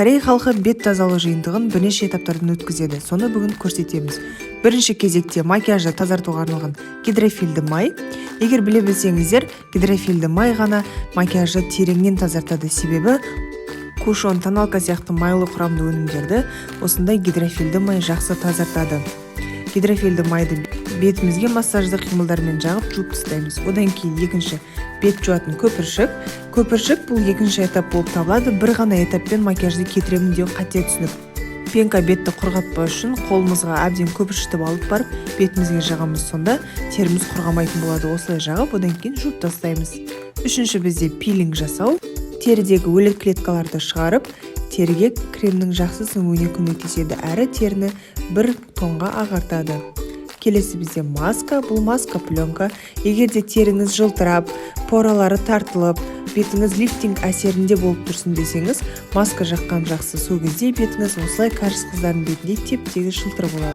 Корей халқы бет тазалау жиынтығын бірнеше этаптардан өткізеді, соны бүгін көрсетеміз. Бірінші кезекте макияжды тазартуға арналған гидрофильді май. Егер біле білсеңіздер, гидрофильді май ғана макияжды тереңнен тазартады, себебі кушон, тоналка сияқты майлы құрамды өнімдерді осындай гидрофильді май жақсы тазартады. Гидрофильді майды бетімізге массаждық қимылдармен жағып, жуып тастаймыз. Одан кейін екінші бет жуатын көпіршік. Көпіршік бұл екінші этап болып табылады. Бір ғана этаппен макияжды кетіремін деу қате түсінік. Пенка бетті құрғатпау үшін қолымызға әбден көпіршітіп алып барып, бетімізге жағамыз. Сонда теріміз құрғамайтын болады. Осылай жағып, одан кейін жуып тастаймыз. Үшінші бізде пилинг жасау. Терідегі өлі клеткаларды шығарып, теріге кремнің жақсы сіңуіне көмектеседі әрі теріні бір тонға ағартады. Келесі бізде маска. Бұл маска пленка. Егер де теріңіз жылтырап, поралары тартылып, бетіңіз лифтинг әсерінде болып тұрсын десеңіз, маска жаққан жақсы. Сол кезде бетіңіз осылай кәріс қыздарының бетіндей теп тегіс жылтыр болады.